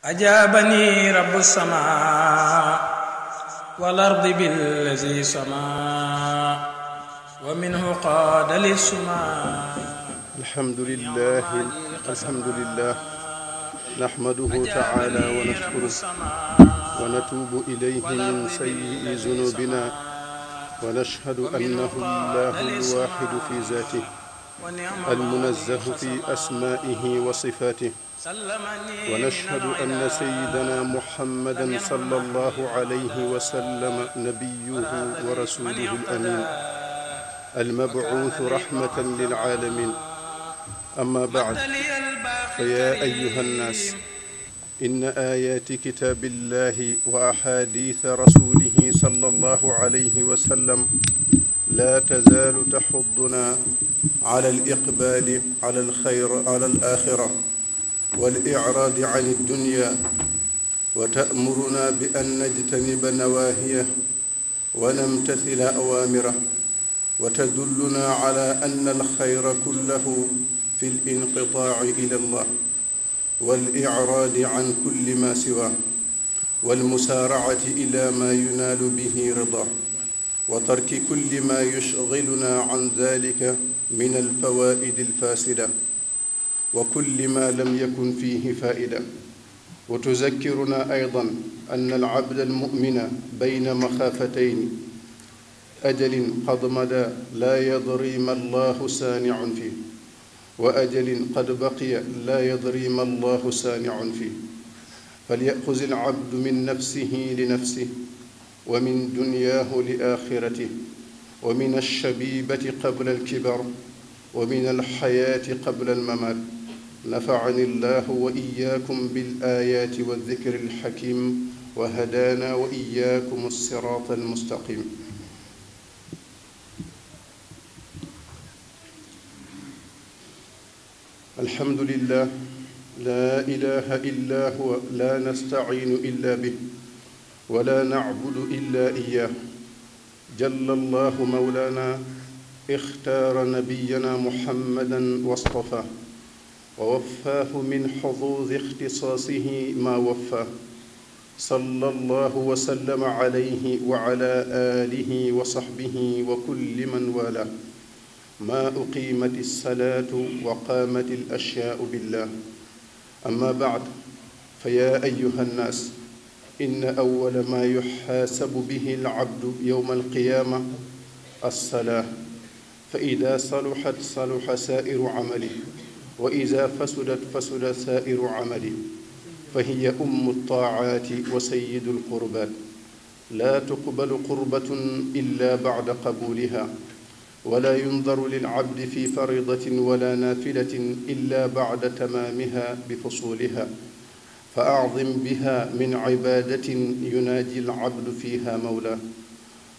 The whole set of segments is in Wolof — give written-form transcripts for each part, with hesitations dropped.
أجابني رب السماء والأرض بالذي سما ومنه قاد للسماء. الحمد لله نحمده تعالى ونشكره ونتوب إليه من سيئ ذنوبنا ونشهد أنه الله الواحد في ذاته المنزه في أسمائه وصفاته، ونشهد أن سيدنا محمدا صلى الله عليه وسلم نبيه ورسوله الأمين المبعوث رحمة للعالمين. أما بعد، فيا أيها الناس، إن آيات كتاب الله وأحاديث رسوله صلى الله عليه وسلم لا تزال تحضنا على الإقبال على الخير على الآخرة والإعراض عن الدنيا، وتأمرنا بأن نجتنب نواهيه ونمتثل أوامره، وتدلنا على أن الخير كله في الانقطاع إلى الله والإعراض عن كل ما سواه والمسارعة إلى ما ينال به رضاه، وترك كل ما يشغلنا عن ذلك من الفوائد الفاسدة وكل ما لم يكن فيه فائدة. وتذكرنا أيضا أن العبد المؤمن بين مخافتين: أجل قد مضى لا يدري ما الله صانع فيه، وأجل قد بقي لا يدري ما الله صانع فيه. فليأخذ العبد من نفسه لنفسه، ومن دنياه لآخرته، ومن الشبيبة قبل الكبر، ومن الحياة قبل الممات. نفعني الله وإياكم بالآيات والذكر الحكيم، وهدانا وإياكم الصراط المستقيم. الحمد لله، لا إله إلا هو، لا نستعين إلا به، ولا نعبد إلا إياه. جل الله مولانا، اختار نبينا محمدا واصطفاه، ووفاه من حظوظ اختصاصه ما وفاه، صلى الله وسلم عليه وعلى آله وصحبه وكل من والاه. ما أقيمت الصلاة وقامت الأشياء بالله. أما بعد، فيا أيها الناس، إن أول ما يحاسب به العبد يوم القيامة الصلاة، فإذا صلحت صلح سائر عمله، وإذا فسدت فسد سائر عمله، فهي الطاعات وسيد القربات. لا تقبل قربة إلا بعد قبولها، ولا ينظر للعبد في فريضة ولا نافلة إلا بعد تمامها بفصولها، فأعظم بها من عبادة يناجي العبد فيها مولاه،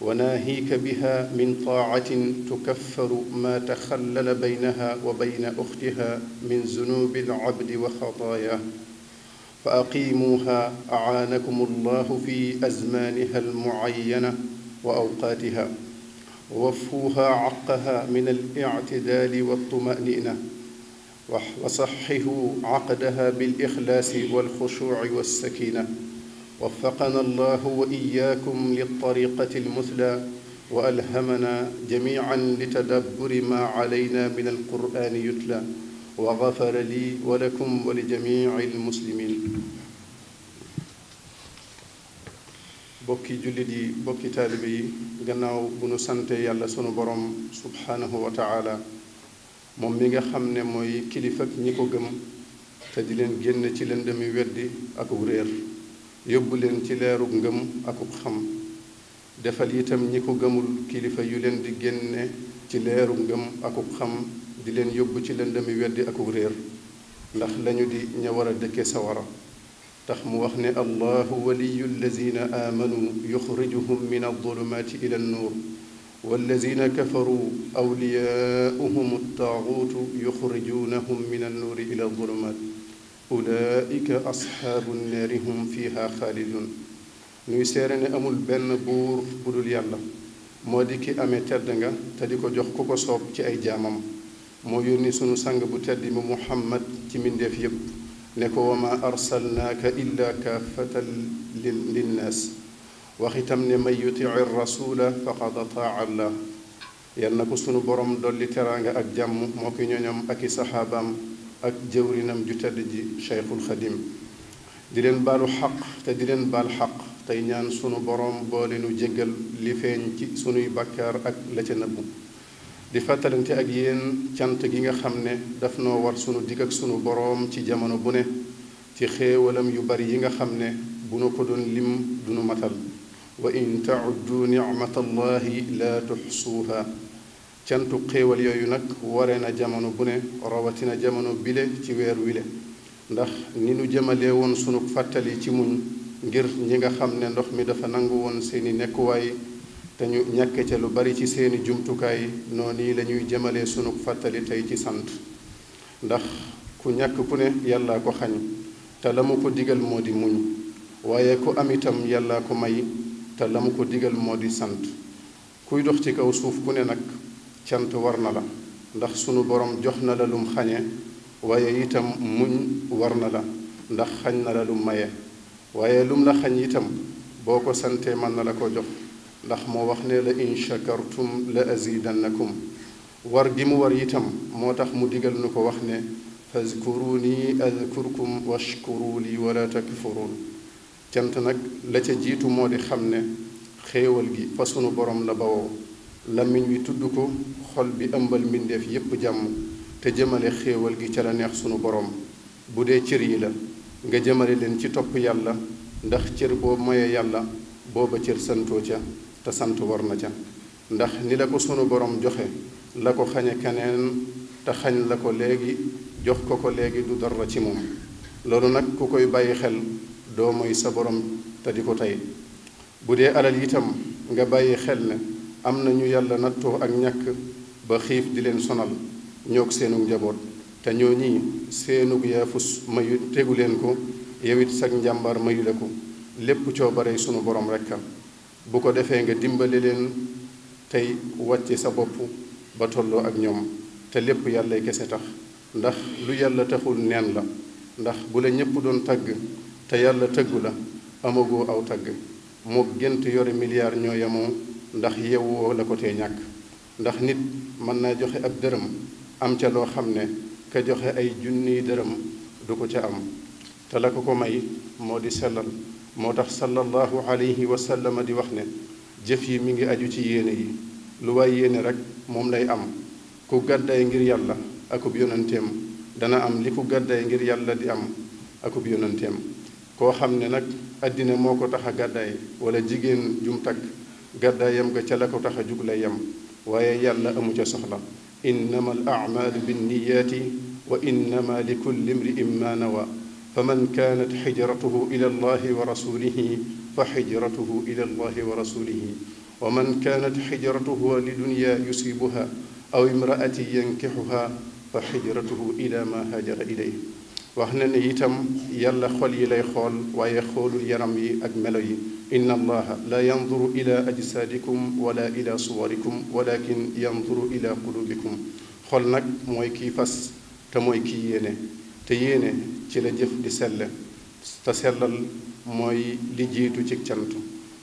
وناهيك بها من طاعة تكفر ما تخلل بينها وبين أختها من ذنوب العبد وخطاياه. فأقيموها أعانكم الله في أزمانها المعينة وأوقاتها، ووفوها عقها من الاعتدال والطمأنينة، وصححوا عقدها بالإخلاص والخشوع والسكينة. وفقنا الله وإياكم للطريقة المثلى، وألهمنا جميعا لتدبر ما علينا من القرآن يتلى، وغفر لي ولكم ولجميع المسلمين. bokki jullit yi, bokki taalibe yi, gannaaw bu nu sante yàlla sunu borom subhaanahu wa taala, moom mi nga xam ne mooy kilifa ñi ko gëm te di leen génn ci lëndëmi weddi akuk réer, yóbbu leen ci leerug ngëm akuk xam. defal itam ñi ko gëmul kilifa yu leen di génne ci leerug ngëm akuk xam, di leen yóbbu ci lëndëmi weddi akuk réer, ndax lañu di ña war a dëkke sawara. tax mu wax ne: allahu waliyu allazina aamanu yuxrijuhum min aldulumaati ila annuur, wallazina kafaru awliyaauhum attaaguutu yuxrijunahum min annuuri ila aldulumaat ulaika asxaabu nnaari hum fiha xaalidun. nuy seere ne amul benn buur bu dul yàlla, moo di ki amee tedd nga te di ko jox ku ko soob ci ay jaamam. moo yónni sunu sang bu tedd mi Muhammad ci mbindeef yépp, ne ko wa ma arsalnaaka illa kaafatan linnaas wax itam ne man yutii rasula faqad ataa allah. yal na ko sunu borom dolli teraanga ak jàmm moo ki ñoñam ak i saxaabaam ak jëwrinam ju tedd ji Cheikhul Xadim. di leen baalu xaq te di leen baal xaq tey ñaan sunu borom boole nu jéggal li feeñ ci sunuy bàkkaar ak la ca nëbbu. di fàttalante ak yéen cant gi nga xam ne daf noo war sunu digg ak sunu boroom ci jamono bu ne ci xéewalam yu bari yi nga xam ne bu nu ko doon lim du nu matal. wa in tauddu nicmatallahi laa tuxsuuha. cantu xéewal yooyu nag ware na jamono bu ne rawatina jamono bile ci weer wile ndax ni nu jëmalee woon sunu fàttali ci muñ ngir ñi nga xam ne ndox mi dafa nangu woon seeni nekkuwaay te ñu ñàkke ca lu bari ci seeni jumtukaay noonu la ñuy jëmalee sunu fàttali tey ci sant. ndax ku ñàkk ku ne yàllaa ko xañ te la mu ko digal moo di muñ waaye ku am itam yàllaa ko may te la mu ko digal moo di sant. kuy dox ci kaw suuf ku ne nag cant war na la ndax sunu borom jox na la lum xañe waaye itam muñ war na la ndax xañ na la lum maye waaye lum la xañ itam boo ko santee mën na la ko jox ndax moo wax ne la in shakartum la azidannakum. war gi mu war itam moo tax mu digal nu ko wax ne fazkuruni azkurkum washkuru li wala takfurun. cant nag la ca jiitu moo di xam ne xéewal gi fa sunu borom la bawoo làmmiñ wi tudd ko xol bi ëmbal mbindeef yépp jàmm te jëmale xéewal gi ca la neex sunu borom. bu dee cër yi la nga jëmale leen ci topp yàlla ndax cër boo moye yàlla booba cër santoo ca te sant war na ca ndax ni la ko sunu borom joxe la ko xañe keneen te xañ la ko léegi jox ko ko léegi du dara ci moom. loolu nag ku koy bàyyi xel doo mooy sa borom te di ko tey. bu dee alal itam nga bàyyi xel ne am na ñu yàlla nattoo ak ñàkk ba xiif di leen sonal ñoog seenu njaboot te ñoo ñii seenug yaafus mayu tegu leen ko yow it sag njàmbaar mayu la ko lépp coobarey sunu borom rekka. bu ko defee nga dimbale leen tey wàcce sa bopp ba tolloo ak ñoom te lépp yàllay kese tax ndax lu yàlla taxul neen la. ndax bu la ñépp doon tagg te yàlla tëggu la amagoo aw tagg moo gént yore milliard ñoo yemoo ndax yewwoo la ko tee ñàkk. ndax nit mën naa joxe ab dërëm am ca loo xam ne ka joxe ay junniy dërëm du ko ca am te la ko ko may moo di sellal. moo tax sallallahu alayhi wa sallam di wax ne jëf yi mi ngi aju ci yéene yi lu waay yéene rek moom lay am. ku gàddaay ngir yàlla akub yonanteem dana am li ku gàddaay ngir yàlla di am akub yonanteem. koo xam ne nag àddina moo ko tax a gàddaay wala jigéen jum takk gàddaayam nga ca la ko tax a jug lay yem waaye yàlla amu ca soxla. innama al a'maalu binniyaati wa innama li kulli imri'in ma nawa faman kaanat xijratuhu ila allahi wa rasulihi fa xijratuhu ila allahi wa rasulihi wa man kaanat xijratuhu li dunya yusibuha aw imraati yankixuha fa xijratuhu ila ma haajara ilayh. wax na ne itam yàlla xol yi lay xool waaye xoolul yaram yi ak melo yi. inna allaha la yanduru ila ajsaadikum wala ila suwarikum walakin yanduru ila qulubikum. xol nag mooy kiy fas te mooy kiy yéene te yéene ci la jëf di selle te sellal mooy li jiitu ci cant.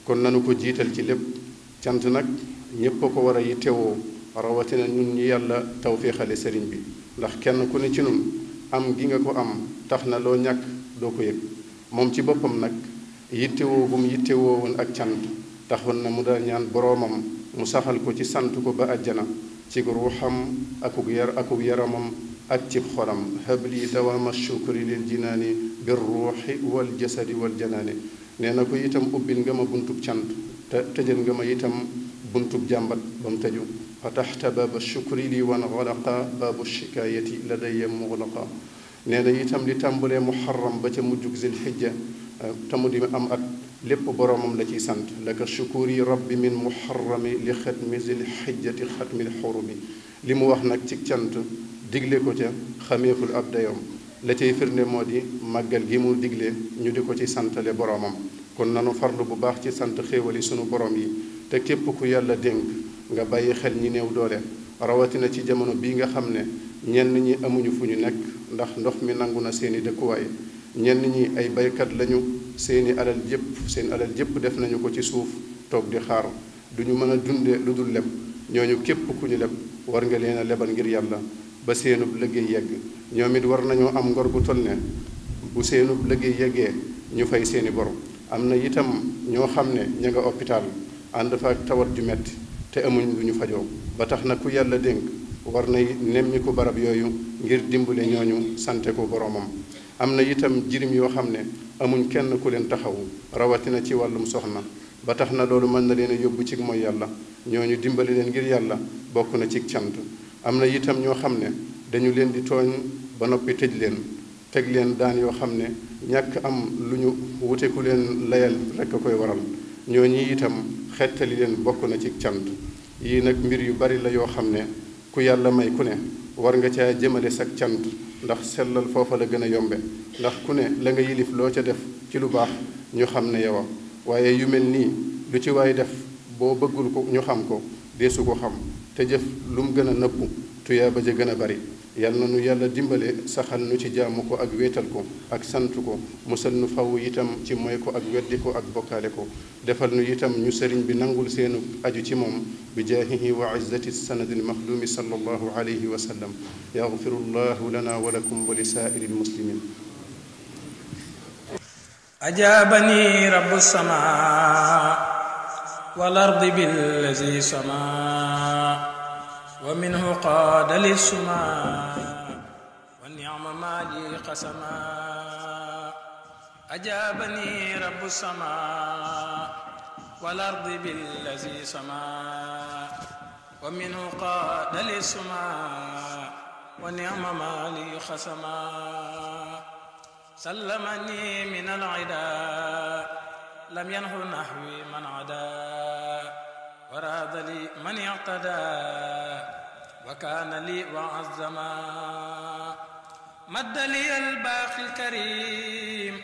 kon nanu ko jiital ci lépp. cant nag ñépp a ko war a yittewoo rawatina ñun ñi yàlla tawféexale sëriñ bi ndax kenn ku ne ci nun am gi nga ko am tax na loo ñàkk doo ko yëg. moom ci boppam nag yittewoo bu mu yittewoo woon ak cant taxoon na mu daal ñaan boroomam mu saxal ko ci sant ko ba àjjana ci ruuxam akub yaramam ak cib xolam. habli dawaama shukri lil jinaani bir ruuxi wal jasadi wal janaani. nee na ko itam ubbil nga ma buntub cant te tëjal nga ma itam buntub jàmbat ba mu tëju. fataxta baaba shukri li wan xalaqa baabu shikaayati ladayya muxlaqa. nee na itam li tàmbalee muharram ba ca mujjug zil xijja te mu di am at lépp boroomam la ciy sant. laka shukuri rabbi min muharrami li xatmi zil xijjati xatmil xurumi. li mu wax nag ci cant digle ko ca xameeful ab dayoom la cay firnde moo di màggal gi mu digle ñu di ko ci santale boroomam. kon nanu farlu bu baax ci sant xéewali sunu borom yi te képp ku yàlla dénk nga bàyyi xel ñi néew doole rawatina ci jamono bii nga xam ne ñenn ñi amuñu fu ñu nekk ndax ndox mi nangu na seeni dëkkuwaay ñenn ñi ay baykat lañu seen alal yépp def nañu ko ci suuf toog di xaar du ñu mën a dunde lu dul leb. ñooñu képp ku ñu leb war nga leen a lebal ngir yàlla ba seenub liggéey yegg. ñoom it war nañoo am ngor gu toll ne bu seenub liggéey yeggee ñu fay seeni bor. am na itam ñoo xam ne ña nga hôpital ànd fa ak tawat ju metti te amuñ lu ñu fajoo ba tax na ku yàlla dénk war nay nemmi ko barab yooyu ngir dimbale ñooñu sante ko boroomam. am na itam jirim yoo xam ne amuñ kenn ku leen taxawu rawatina ci wàllum soxna ba tax na loolu mën na leen a yóbbu ci mooy yàlla. ñooñu dimbali leen ngir yàlla bokk na ci cant. am na itam ñoo xam ne dañu leen di tooñ ba noppi tëj leen teg leen daan yoo xam ne ñàkk am lu ñu wute ku leen layal rekk a koy waral. ñooñu itam xettali leen bokk na ci cant. yii nag mbir yu bari la yoo xam ne ku yàlla may ku ne war nga caa jëmale sag cant ndax sellal foofa la gën a yombe ndax ku ne la nga yilif loo ca def ci lu baax ñu xam ne yow waaye yu mel nii lu ci waay def boo bëggul ko ñu xam ko deesu ko xam te jëf lu mu gën a nëbbu tuyaaba ja gën a bari. yal na nu yàlla dimbale saxal nu ci jaamu ko ak wéetal ko ak sant ko musal nu faw itam ci moy ko ak weddi ko ak bokkaale ko. defal nu itam ñu sëriñ bi nangul seenu aju ci moom bi jaahihi wa izzati sanadi lmaxduumi sallallahu alayhi wa sallam. yaxfirullahu lana wa lakum wa li saa'iri lmuslimin. ajaabani rabbu samaa wal ardi billazi samaa wa minhu qaada lissumaa wa ni'ma maali qasamaa. ajaabani rabbu samaa wal ardi billazi samaa wa minhu qaada lissumaa wa ni'ma maali qasamaa. sallamani min al-'idaa lam yanhu nahwi man 'adaa waraada li man i'tadaa wa kaana li wa'azzamaa. madda li al-baaqi al-kariim